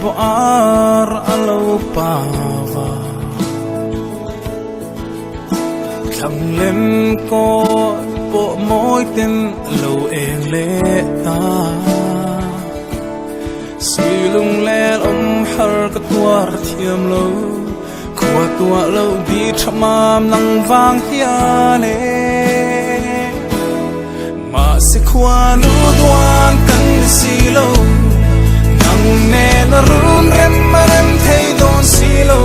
pawh ar a lo pava. Thlang lem kawt pawh mawi ten lo eng leh ta. Silung lel awm har ka tuar thiam lo, khua tuah lo di tha mam nang vang hian e. Mahse khua nu duan kan ni si lo, nang nen a run rem a rem thei dawn si lo,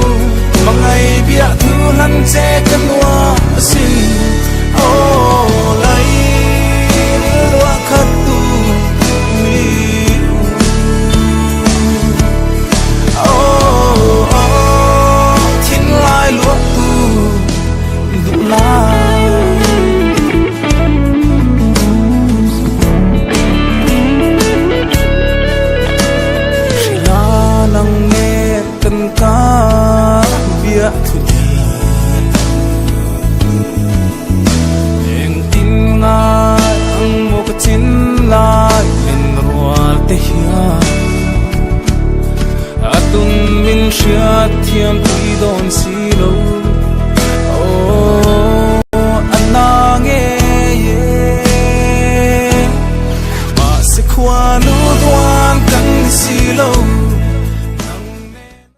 hmangaih biah thu hlan che ka nuam asin, aw lai luah khat tu ni u. Aw aw thinlai luah tu duh lai. Hrila nang nen kan kar biah thu ni. Engtin ngai ang maw ka chin lai min rual te hian A tun min hriat thiam tui dawn si lo.